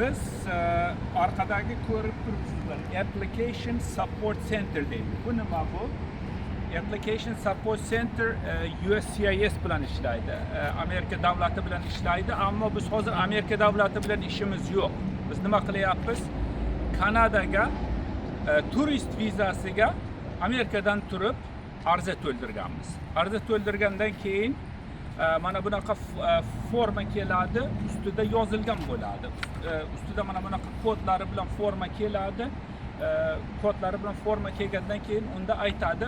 Biz orqadagi ko'rib turibsizlar, Application Support Center deydi. Bu nima bu? Application Support Center USCIS bilan ishlaydi. Amerika davlati bilan ishlaydi, ammo biz hozir Amerika davlati bilan ishimiz yo'q. Biz nima qilyapmiz? Kanadaga turist vizasiga Amerikadan turib arza to'ldirganmiz. Arza to'ldirgandan keyin mana bunaqa forma keladi, ustida yozilgan bo'ladi. Ustida mana bunaqa kodlari bilan forma keladi. Kodlari bilan forma kelgandan keyin unda aytadi,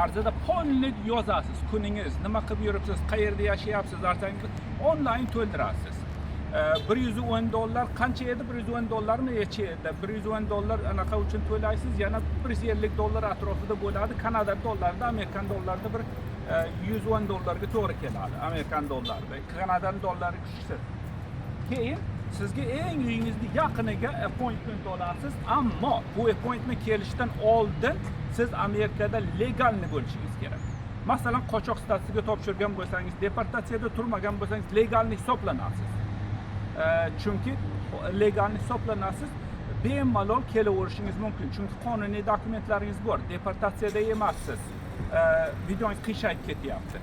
arzada полный yozasiz, kuningiz, nima qilib yuribsiz, qayerda yashayapsiz, arzangizni onlayn to'ldirasiz. 110 dollar qancha edi? 110 dollarmi necha edi? 110 dollar anaqa uchun to'laysiz, yana 150 dollar atrofida bo'ladi. Kanada dollarida, amerikan dollarida bir 110 dollarga to'g'ri keladi amerikan dollarida. Kanadani dollari kuchsiz. Keyin sizga eng uyingizni yaqiniga appointment olasiz, ammo bu appointment kelishdan oldin siz Amerikada легальный bo'lishingiz kerak. Masalan, qochoq statusiga topshirgan bo'lsangiz, deportatsiyada turmagan bo'lsangiz, легальный hisoblanasiz. Chunki легальный hisoblanasiz, bemalol kelaverishingiz mumkin, chunki qonuniy dokumentlaringiz bor, deportatsiyada emassiz. Videongiz qiyshayib ketyapti.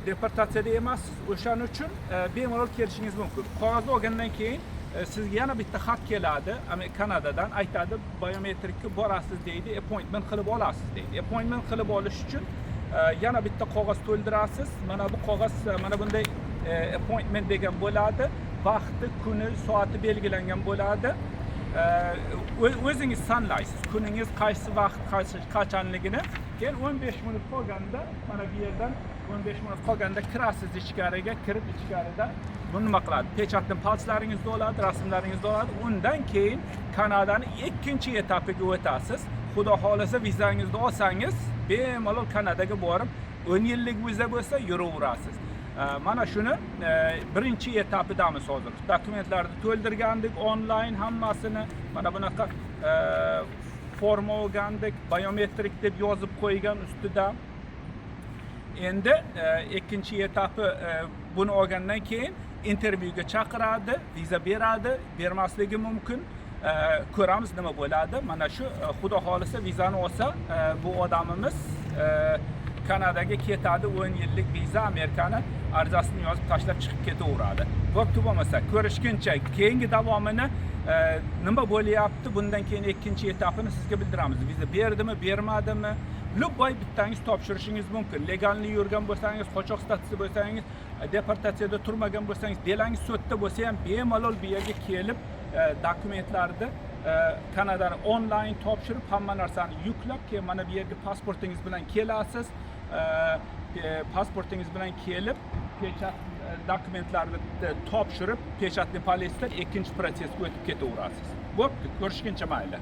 Deportatsiyada emassiz, o'shaning uchun bemalol kelishingiz mumkin. Qog'ozni olgandan keyin sizga yana bitta xat keladi Kanadadan, aytadi, biometrikka borasiz deydi, appointment qilib olasiz deydi. Appointment qilib olish uchun yana bitta qog'oz to'ldirasiz. Mana bu qog'oz mana bunday appointment degan bo'ladi, vaqti, kuni, soati belgilangan bo'ladi. O'zingiz tanlaysiz kuningiz qaysi vaqt, qaysi, qachonligini. Keyin 15 minut qolganda, mana bu yerdan 15 minut qolganda kirasiz ichkariga. Kirib, ichkarida bu nima qiladi, печатный пальц laringizni oladi, rasmlaringizni oladi. Undan keyin Kanadani ikkinchi etapiga o'tasiz. Xudo xohlasa, vizangizni olsangiz, bemalol Kanadaga borib, 10 yillik viza bo'lsa, yuraverasiz. Mana shuni birinchi etapidamiz hozir. Dokumentlarni to'ldirgandik onlayn hammasini, mana bunaqa forma olgandik, biometrik deb yozib qo'ygan ustida. Endi ikkinchi etapi, buni olgandan keyin intervyuga chaqiradi, viza beradi, bermasligi mumkin. Ko'ramiz nima bo'ladi. Mana shu xudo xohlasa, vizani olsa bu odamimiz Kanadaga ketadi, 10 yillik viza, Amerikani arizasini yozib tashlab chiqib ketaveradi. Bo'pti, bo'lmasa ko'rishguncha. Keyingi davomini, nima bo'lyapti bundan keyin, ikkinchi etapini sizga bildiramiz. Viza berdimi, bermadimi? Любой bittangiz topshirishingiz mumkin. Легальный yurgan bo'lsangiz, qochoq statusida bo'lsangiz, deportatsiyada turmagan bo'lsangiz, дело ngiz sudda bo'lsa ham, bemalol bu yerga kelib, dokumentlarni Kanadani onlayn topshirib, hamma narsani yuklab, keyin mana bu yerga pasportingiz bilan kelasiz. Pasportingiz bilan kelib, печать dokumentlarni topshirib, печатный палец lar ikkinchi protsessga o'tib ketaverasiz. Bo'pti, ko'rishguncha, mayli.